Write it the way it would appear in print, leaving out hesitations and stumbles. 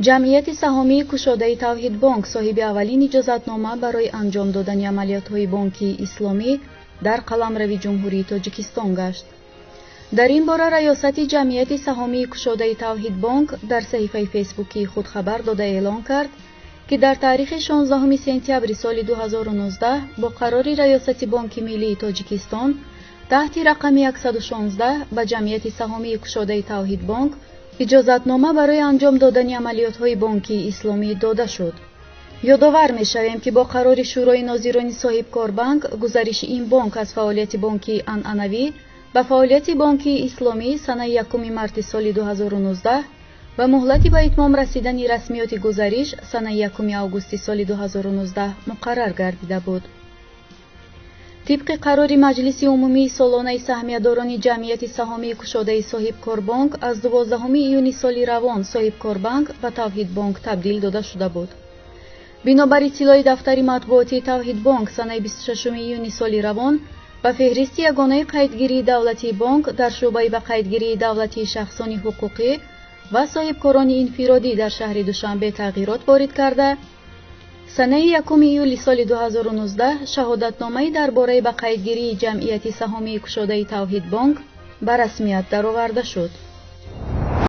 Ҷамъияти саҳомии кушодаи Тавҳидбонк соҳиби аввалин иҷозатнома барои анҷом додани амалиётҳои бонкии исломӣ дар қаламрави Ҷумҳурии Тоҷикистон гашт. Дар ин бора раёсати ҷамъияти саҳомии кушодаи Тавҳидбонк дар саҳифаи фейсбукии худ хабар дода эълон кард, ки дар таърихи 16 сентябри соли 2019 бо қарори Раёсати Бонки Миллии Тоҷикистон таҳти рақами 116 ба ҷамъияти саҳомии кушодаи Тавҳидбонк иҷозатнома барои анҷом додани амалиётҳои бонкии исломӣ дода шуд. Ёдовар мешавем, ки бо қарори Шӯрои нозирони Соҳибкорбанк гузариши ин бонк аз фаъолияти бонкии анъанавӣ ба фаъолияти бонкии исломӣ санаи 1 марти соли 2019 ва муҳлати ба итмом расидани расмиёти гузариш санаи 1 августи соли 2019 муқаррар гардида буд. Тибқи қарори Маҷлиси умумии солонаи саҳмиядорони ҷамъияти саҳомии кушодаи Соҳибкорбонк аз 12 июни соли равон Соҳибкорбанк ба Тавҳидбонк табдил дода шуда буд. Бинобар иттилои дафтари матбуотии Тавҳидбонк санаи 26 июни соли равон ба феҳристи ягонаи қайдгирии давлатии бонк дар шӯъбаи ба қайдгирии давлатии шахсони ҳуқуқӣ ва соҳибкорони инфиродӣ дар шаҳри Душанбе тағйирот ворид карда, санаи 1 июли соли 2019 шаҳодатномаи дар бораи ба қайдгирии ҷамъияти саҳомии кушодаи Тавҳидбонк ба расмият дароварда шуд.